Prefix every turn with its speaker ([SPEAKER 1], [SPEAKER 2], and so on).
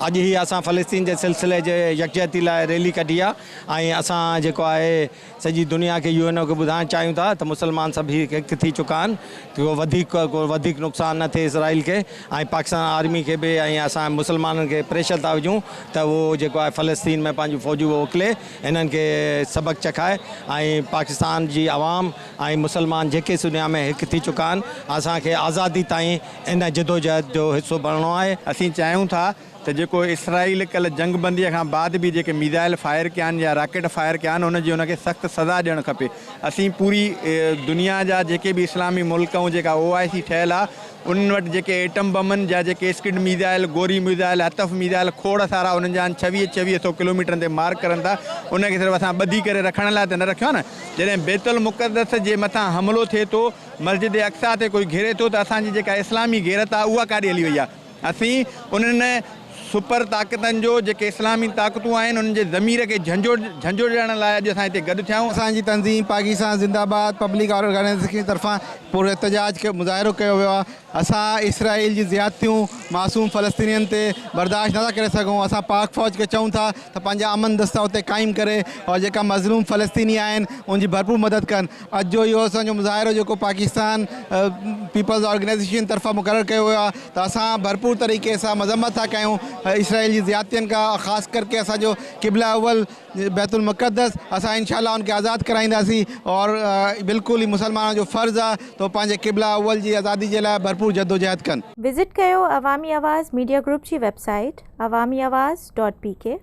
[SPEAKER 1] اڄ هي اسان فلسطين جي سلسلي جي يڪجهتي لاء ريلي ڪڍي آهي ۽ اسان جيڪو آهي سڄي دنيا کي يو اين او کي ٻڌائڻ چاهيون ٿا ته مسلمان سڀ هي هڪ ٿي چڪا آهن ته وڌيڪ ڪو وڌيڪ نقصان نه ٿئي اسرائيل کي ۽ پاڪستان آرمي کي به ۽ اسان مسلمانن کي پريشر ٿا وجهون ته اهو جيڪو آهي فلسطين ۾ پنهنجون فوجون موڪلي هنن کي سبق چکائي ۽ پاڪستان جي عوام ۽ مسلمان جيڪي دنيا ۾ هڪ ٿي چڪا آهن اسان کي آزادي تائين ان جدوجهد جو حصو بڻڻو آهي.
[SPEAKER 2] اسين چاهيون ٿا ته جيڪو اسرائيل ڪلهه جنگ بندي کان بعد به جيڪي ميزائل فائر ڪيا آهن يا راڪيٽ فائر ڪيا آهن ان جي ان کي سخت سزا ڏيڻ کپي. اسين پوري دنيا جا جيڪي به اسلامي ملڪ ۽ جيڪا او آء سي ٺهيل آهي انهن وٽ جيڪي ايٽم بمن جا جيڪي اسڪڊ ميزائل، گوري ميزائل، هتف ميزائل کوڙ سارا انهن جا آهن ڇويهه ڇويهه سو ڪلوميٽرن تي مارڪ ڪرن ٿا ان کي صرف اسان ٻڌي ڪري رکڻ لاء ته نه رکيو آهي نه جڏهن بيت المقدس جي مٿان حملو ٿئي ٿو مسجد اقصيٰ تي ڪوئي گهري ٿو ته اسان جي جيڪا اسلامي غيرت آهي اها ڪاڏي هلي وئي آهي؟ اسين انهن سپر طاقتن جو جيڪي اسلامي طاقتون آهن انهن جي ضمير کي جهنجهوڙڻ لاء اڄ اسان هتي گڏ ٿيا آهيون.
[SPEAKER 3] اسان جي تنظيم پاڪستان زنده باد پبلڪ آرگنائيزيشن جي طرفان پر احتجاج ڪيو مظاهرو ڪيو ويو آهي اسان اسرائيل جي زيادتيون معصوم فلسطينين تي برداشت نٿا ڪري سگهون اسان پاڪ فوج کي چئون ٿا ته پنهنجا امن دستا اتي قائم ڪري اور جيڪا مظلوم فلسطيني آهن ان جي ڀرپور مدد ڪن اڄ جو اهو اسان جو مظاهرو جيڪو پاڪستان پيپلز آرگنائيزيشن طرفان مقرر ڪيو ويو آهي ته اسان ڀرپور طريقي سان مذمت ٿا ڪيون اسرائيل جي زيادتين کان خاص ڪر ڪي اسان جو قبله اول بيت المقدس اسان انشاء الله ان کي آزاد ڪرائينداسين اور بلڪل هي مسلمانن جو فرض آهي ته هو پنهنجي قبله اول جي آزادي جي لاء ڀرپور جدوجهد ڪن.
[SPEAKER 4] وزٽ ڪيو عوامي آواز ميڊيا گروپ جي website Awami Awaz dot P K.